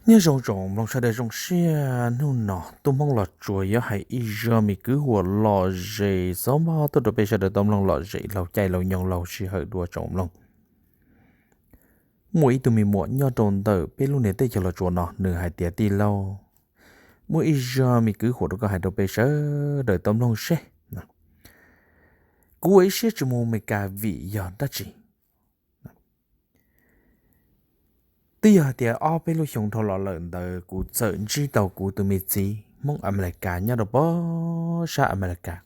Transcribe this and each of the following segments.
Nyob zoo tsoom mloog sawv daws zoo siab, hnub no tub Hmoob Los Tsuas yuav hais ib zaj me kwv huam lom zem xov mog tuaj rau peb sawv daws tau mloog lom zem laug caij laug nyoog laug sij hawm dua tsoom mloog. Muaj ib tug me muam nyob rau ntawm peb lub niag teb chaws Los Tsuas no, nws hais tias, tij laug, muaj ib zaj me kwv huam rau koj hais rau peb sawv daws tau mloog seb. Kuv ua ib siab tsis mus Amelikas vim yog dab tsi? Twb yog hais tias ob peb lub xyoo dhau los lawm ntawd kuv txawm ntsib tau kuv tus me txiv Hmoob Amelikas nyob rau pem sab Amelikas.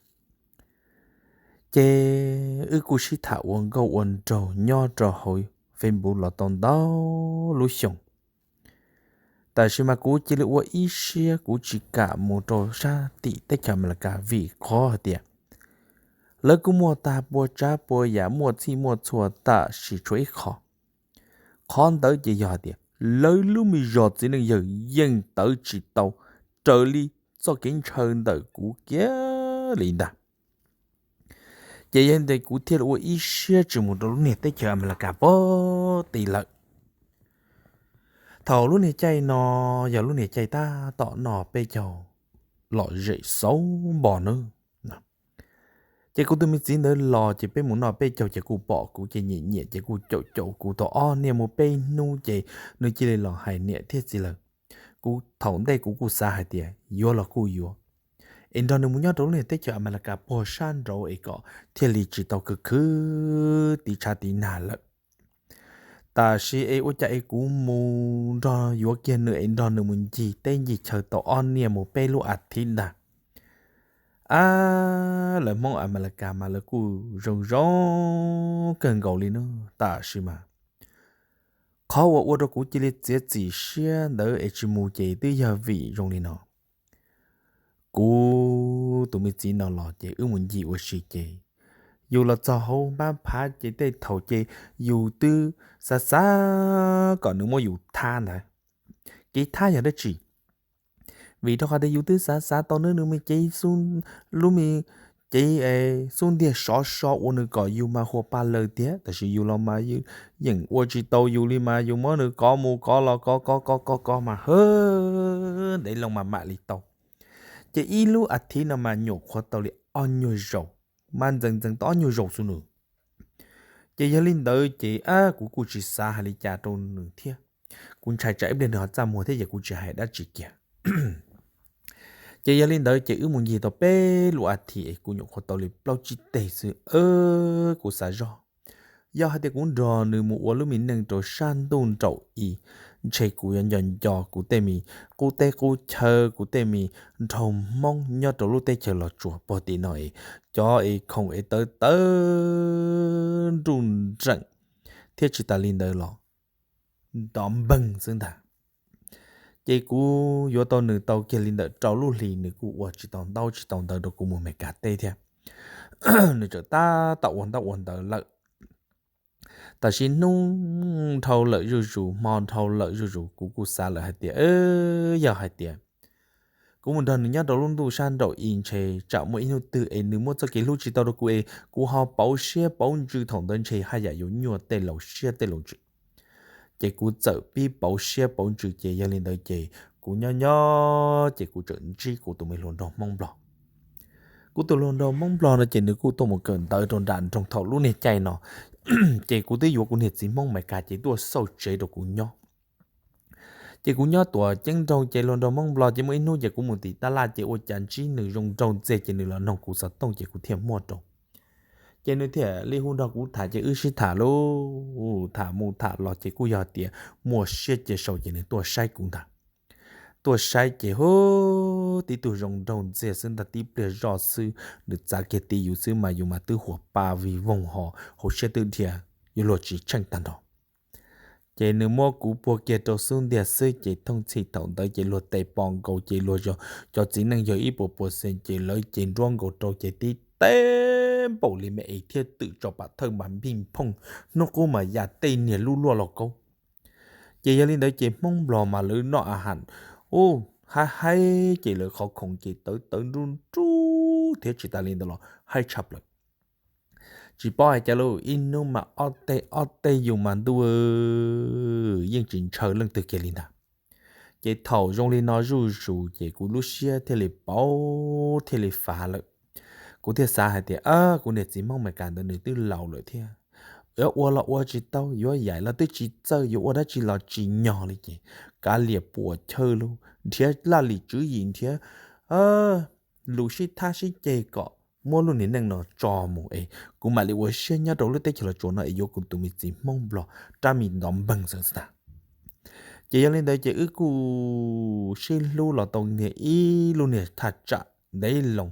Ces wb kuj sib tham ua nkauj ua nraug nyob rau hauv Facebook los tau ntau lub xyoo. Tab sis mas kuv cia li ua ib siab kuv tsis kam mus rau sab tim teb chaws Amelikas vim qhov hais tias lawv kuj muaj tag pua tsab pua yam, muaj txhij muaj txhua, tab sis tshuav ib qho. Qhov ntawd ces yog hais tias lawv lub me zos txiv neej yawg yeej tawv tsis tau raws li txoj kev ntshaw ntawm kuv kiag li ntag. Ces yog li ntawd kuv thiaj li ua ib siab tsis mus rau lub niag teb chaws Amelikas pem tid lawm. Thaum lub niag caij no yog lub niag caij tab tom noj peb caug lom zem xauv npos nawb. Ces kuv tus me txiv ntawd los ces peb mus noj peb caug ces kuj pom kuv ces nyiam nyiam ces kuj caum caum kuv tau ob niaj mus peb hnub ces nws cia li los hais niam thiab txiv lawm. Kuv thaum ntej kuv kuj xav hais tias yuav los kuj yuav, es nrog nws mus nyob rau lub niag teb chaws Amelikas puag sab nraud es kom thiaj li tsis tau khwv khwv tiv tshav tiv nag lawm. Tab sis es ua cas es kuv mus nrog yuav kiag nws es nrog nws mus ncig teb ncig chaw tau ob niaj mus peb lub a thiv ntag. Ab, lawv Hmoob Amelikas mas lawv kuj zoo zoo kawg nkaus li no, tab sis mas qhov uas ua rau kuv cia li txiav txim siab ntawd es tsis mus ces twb yog vim zoo li no. Kuv tus me txiv no los ces wb mus ncig ua si ces yus los txog hauv npab phav ces tej thaum ces yus twb xav xav kom nws muab yus thab ntawd. Kev thab yog dab tsi? Vim rau qhov tias yus twb xav xav tau nws, nws me cev, lub me cev xub ntiag sov so ua nws kom yus mas huas pa lawm tiag, tab sis yus los mas yeej ua tsis tau yus li mas yus muab nws kov mus kov los kov kov kov kov kov mas hwv, ntev loo mas mam li tau. Ces ib lub a thiv no mas nyuam qhuav tau li ob nyuag zaus, mas ntxeev ntxeev tau ob nyuag zaus xwb nws. Ces yog li ntawd ces ab kuv kuj tsis xav hais li cas rau nws thiab. Kuv ntshai tsam ib pliag nws ho txaj muag thiab ces kuv tsis hais dab tsi kiag. Ces yog li ntawd ces wb mus ncig tau peb lub a thiv es kuv nyuam qhuav tau li plaub tsib teg xwb, kuv xav zog. Yog hais tias kuv nrog nws mus ua lub me neej rau sab ntuj nraum i, ntshe kuv yuav nco nco kuv tej me qub teb qub chaw, kuv tej me nraug Hmoob nyob rau lub teb chaws Los Tsuas puag tim no es cov es khoom es tawv tawv nruj nreem thiab tsis tas li ntawd los ntov npeeg xwb ntag. Ces kuv yuav tau nws tau kiag li ntawm rau lub hlis, nws kuj ua tsis tau ntaub tsis tau ntawv rau kuv mus Amelikas teb thiab. Nws tseem tab tom ua ntaub ua ntawv lawm. Tab sis hnub dhau lawm zuj zus, hmo dhau lawm zuj zus, kuv kuj xav lawm hais tias, yog hais tias kuv mus nrog nws nyob rau lub ntuj sab nraum i ntshe tsam muaj ib hnub twg es nws muab txoj kev hlub tsis tau rau kuv es kuv ho pauv siab pauv ntsws, thaum ntawd ntshe haj yam yuav nyuaj tej laus siab tej laus ntsws. Ces kuv txawm pib pauv siab pauv ntsws, ces yog li ntawd ces kuv nyob nyob ces kuv txawm ntsib kuv tus me hluas nraug Hmoob Nplog. Kuv tus hluas nraug Hmoob Nplog no ces nws kuj tuaj mus kawm ntawv rau nram nroog thaum lub niag caij no. Ces kuv twb yuav kuv niag txiv Hmoob Amelikas ces tuaj xauj tsev rau kuv nyob. Ces kuv nyob tuam ceeb nroog ces hluas nraug Hmoob Nplog ces muaj ib hnub ces kuv mus tim taj laj ces ua cas ntsib nws zoo nraug ntxiag ces nws los noog kuv xov tooj ces kuv thiaj muaj rau. Ces nws thiaj li hu nrog kuv tham ces wb sib tham lub, tham mus tham los ces kuj yog tias muaj siab cia sau ces nws tuaj saib kuv ntag. Tuaj saib ces hu, tib tug zoo nraug ntxiag xwb ntag, tib pliag zoj xwb nws txav kiag ti yus xwb mas yus mas twb huas pa vig voog ho hauv siab twb dhia, yuav luag tsis tsheej tag nrho. Ces nws muab kuv puag kiag rau xub ntiag xwb ces thooj txhij thaum ntawd ces luag tes pos nkaus ces luag cov txiv neej yog ib puas puas xees ces lawv ces nruab nkaus rau ces tib teb npaum li me es thiab twm tso pam thawj mas npij nphooj, hnub qub mas ya tej niag lub luaj lauj kaub. Ces yog li ntawd ces Hmoob Nplog mas lawv noj a has, u, haib haib ces lawv qhov khoom ces tawv tawv nruj nruj thiab tsis tas li ntawd los haib tshaj plaws. Tsis paub hais cas lauj, ib hnub mas ob teg ob teg yus mas ntuj, yeej tsis ntshaw leej twg kiag li ntag. Ces thaum zoo li no zuj zus ces kuv lub siab thiaj li pauv thiaj li fav lawm. Kuv thiaj xav hais tias, kuv niag txiv Hmoob Amelikas ntawd nws twb laus lawm thiab, yuav ua los ua tsis tau, yuav yaim los twb tsis txawj, yuav ua dab tsi los tsis nyog li ces kav liam puam chawj lug nrhiav laj lim tswv yim, nrhiav lus sib thab sib ceg kom muab lub niag neej no tso mus es kuv mam li ua siab nyob rau lub teb chaws Los Tsuas no es yuav kuv tus me txiv Hmoob Nplog rab me ntov npeeg xwb tag. Ces yog li ntawd ces wb kuj sib hlub los tau niag ib lub niag thaj tsam ntev loo.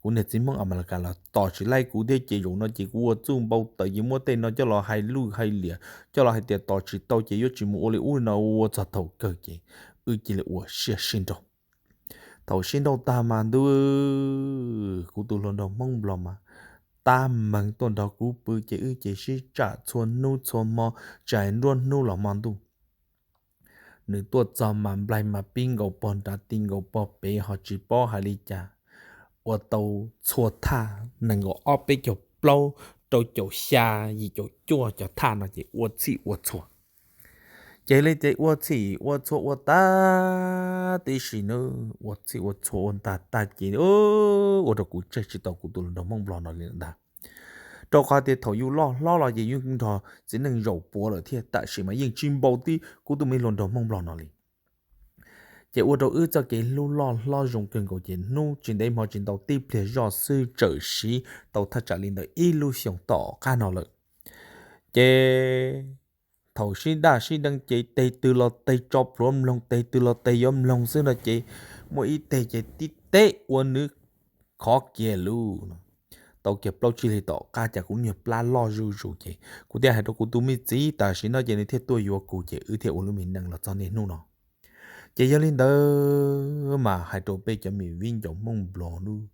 Kuv niag txiv Hmoob Amelikas los tos tsis laij kuv thiab ces zaum no ces kuv ua txuj npau taws ces muab tej no coj los hais lwj hais liam, coj los hais tias tos tsis tau ces yuav tsis mus ua li ub no ua txog thaum kawg ces wb cia li ua siab sib nrauj. Thaum sib nrauj tag mas ntuj, kuv tus hluas nraug Hmoob Nplog mas tab meeg tuaj nrog kuv pw ces wb ces sib tsam txhua hnub txhua hmo, tsis hais nruab hnub los hmo ntuj. Nws tuaj txog mas nplaig mas pib nkaus pog nrad ti nkaus pog pem ho tsis paub hais li cas. Ua tau txhua thaj nees nkaum ob peb caug plaub rau caum xya yim caum cuaj cov thaj no ces ua txhij ua txhua. Ces li ces ua txhij ua txhua ua tag tib si na, ua txhij ua txhua ua ntag tag ces ua rau kuv tseg tsis tau kuv tus hluas nraug Hmoob Nplog no li ntag. Rau qhov tias thaum yus loj hlob los ces yus nrog txiv neej zaum puav lawm thiab, tam sim mas yeej tsis npaum tib kuv tus me hluas nraug Hmoob Nplog no li. Ces ua rau wb txoj kev hlub loj hlob zoo kawg nkaus ces hnub tsis ntev hmo tsis ntau tib pliag zoj xwb txawm siv tau thaj tsam li ntawm ib lub xyoos tom qab no lawm. Ces thaum sib daj sib deev ces teg twg los teg tso plhuav mloog, teg twg los teg yuav mloog xwb no ces muaj ib teg ces tib teb ua nws khov kiag lub no. Tau kiag plaub tsib hlis tom qab cas kuv nyuag plab loj zuj zus ces kuv thiaj hais rau kuv tus me txiv, tam sim no ces nws thiaj tuaj yuav kuv ces wb thiaj ua lub me neej los txog niaj hnub no. Ces yog li ntawd mas hais rau peb cov me viv ncaus Hmoob Nplog nawb,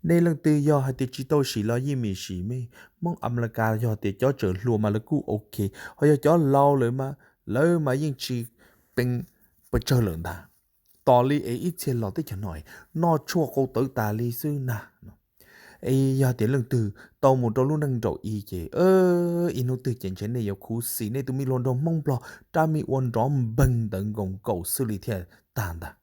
nej leej twg yog hais tias tsis tau sim los yeej meem sim mej, Hmoob Amelikas yog tias cov tsawm hluas mas lawv kuj ok, ho yog cov laus lawm mas lawv mas yeej tsis pes tsawg lawm ntag. Tos li es ib txhia los teb chaws no noj tshuaj qau tawv tas li xwb na. Es yog tias leej twg tau mus rau lub neej nraum i ces ib hnub twg ces ntshe nej yuav khuv xim nej tus me hluas nraug Hmoob Nplog rab me ua nrov npeeg ntawd nkaus nkaus xwb li thiaj tag ntag.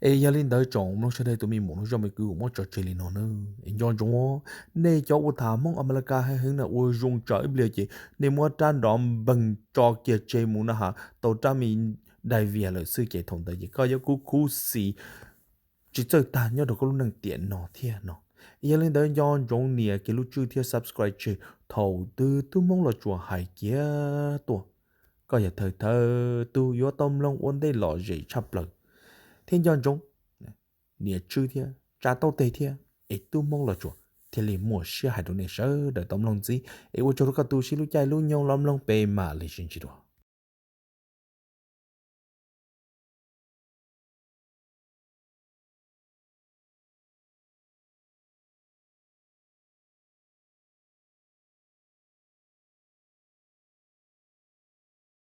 Es yog li ntawd tsoom mloog sawv daws tus me muam lub zog me kwv kuv muab tso tseg li no nawb. Es nco ntsoov nej cov ua tham Hmoob Amelikas heev heev na ua zoo tsam ib pliag ces nej muab rab nrov npeeg tso kiag tseg mus na ha, tau rab me dai vias lawm xwb ces thaum ntawd ces koj yuav khuv khuv xim tsis txawj tag nyob rau koj lub neej tiam no thiab no. Yog li ntawd nco ntsoov nias kiag lub tswb thiab subscribe tseg thaum twg tub Hmoob Los Tsuas hais kiag tuaj, koj yog thawj thawj tug yuav tau mloog ua ntej lom zem tshaj plaws. Thiab nco ntsoov nias tswb thiab tsa taub teg thiab es tub Hmoob Los Tsuas thiaj li muaj siab hais rau nej sawv daws tau mloog ntxiv. Es ua tsaug rau koj tu siab lub caij lub nyoog los mloog peb mam li sib ntsib dua.